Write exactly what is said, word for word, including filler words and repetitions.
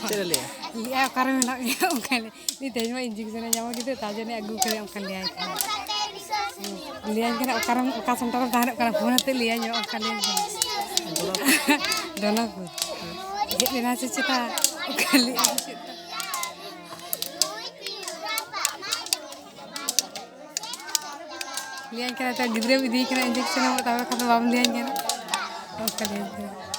ᱪᱮᱫ ᱮ ᱞᱟᱹᱭᱟ? ᱞᱟᱹᱭᱟ, "ᱚᱠᱟᱨᱮ ᱢᱮᱱᱟᱜ ᱢᱮᱭᱟ?" ᱚᱱᱠᱟ ᱞᱟᱹᱭ᱾ ᱩᱱᱤ ᱛᱮᱦᱮᱧ ᱢᱟ injection ᱮ ᱧᱟᱢ ᱠᱮᱫᱟ, ᱛᱟᱨ ᱡᱚᱱᱱᱮ ᱟᱹᱜᱩ ᱠᱟᱫᱮ, ᱚᱱᱠᱟ ᱞᱟᱹᱭᱟᱭ ᱠᱟᱱᱟ᱾ ᱞᱟᱹᱭᱟᱹᱧ ᱠᱟᱱᱟ, "ᱚᱠᱟᱨᱮᱢ, ᱚᱠᱟ center ᱨᱮᱢ ᱛᱟᱦᱮᱱᱚᱜ ᱠᱟᱱᱟ? ᱯᱷᱳᱱ ᱟᱛᱮ ᱞᱟᱹᱭᱟᱹᱧ ᱢᱮ", ᱚᱱᱠᱟ ᱞᱟᱹᱭᱟᱹᱧ ᱠᱟᱱᱟ᱾ ᱫᱚᱱᱟᱯᱩᱨ᱾ ᱦᱮᱡ ᱞᱮᱱᱟ ᱥᱮ ᱪᱮᱛᱟ? ᱚᱱᱠᱟ ᱞᱟᱹᱭᱟᱹᱧ ᱪᱮᱛᱟ᱾ ᱞᱟᱹᱭᱟᱹᱧ ᱠᱟᱱᱟ, "ᱛᱚ ᱜᱤᱫᱽᱨᱟᱹᱢ ᱤᱫᱤᱭᱮ ᱠᱟᱱᱟ injection ᱮᱢᱚᱜ, ᱛᱟᱨᱯᱚᱨ ᱠᱷᱟᱱ ᱫᱚ ᱵᱟᱢ ᱞᱟᱹᱭᱟᱹᱧ ᱠᱟᱱᱟ?" ᱚᱱᱠᱟ ᱞᱟᱹᱭᱟᱹᱧ ᱠᱟᱱᱟ᱾